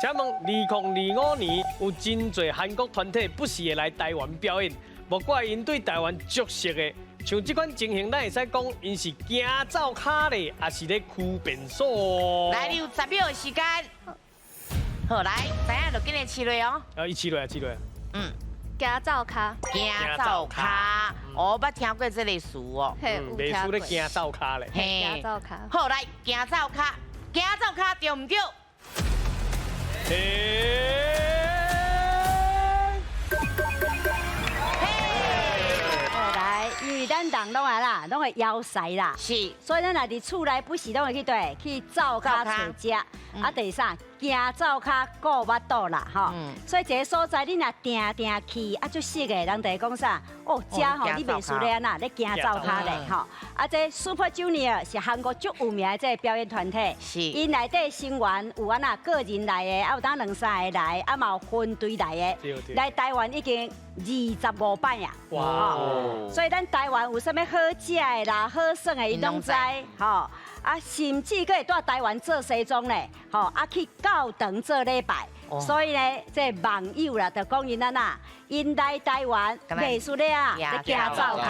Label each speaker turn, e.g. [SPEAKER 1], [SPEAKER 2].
[SPEAKER 1] 請問2025年有真濟韓國團體不時會來台灣表演，無怪𪜶對台灣足熟的。像這款情形，咱會使講𪜶是行灶跤咧，抑是咧區便所？
[SPEAKER 2] 來，你有10秒的時間。好，來，知影就緊來試落哦。
[SPEAKER 1] 啊，伊試落啊，試落。
[SPEAKER 3] 行灶跤。
[SPEAKER 2] 行灶跤，我捌聽過這个詞哦。
[SPEAKER 3] 嘿，有
[SPEAKER 1] 袂輸咧
[SPEAKER 3] 聽過。
[SPEAKER 1] 行灶跤咧。
[SPEAKER 3] 行灶跤。
[SPEAKER 2] 好，來，行灶跤，行灶跤對毋對？
[SPEAKER 1] 嘿。
[SPEAKER 2] 嘿。
[SPEAKER 4] 來，因為咱人攏會啦，攏會枵踅啦，所以咱若佇厝內不時攏會去佗去灶跤揣食，啊，第三行灶跤顧腹肚啦，吼。所以這个所在你若定定去，啊，足熟的，人就會講啥？哦，遮吼你袂輸咧按怎，咧行灶跤咧，吼。啊，這 Super Junior 是韓國足有名的這个表演團體，𪜶內底成員有按怎個人來的，啊有當兩三个來，啊嘛有分隊來的，來台灣已經25擺啊。
[SPEAKER 1] 哇！
[SPEAKER 4] 所以咱台灣有啥物好食的啦、好耍的，伊攏知，吼。啊，甚至閣會蹛台灣做西裝咧，吼，啊去教堂做禮拜。所以咧，這個網友啦，就講𪜶按怎，𪜶來台灣袂輸咧啊，咧行灶跤咧。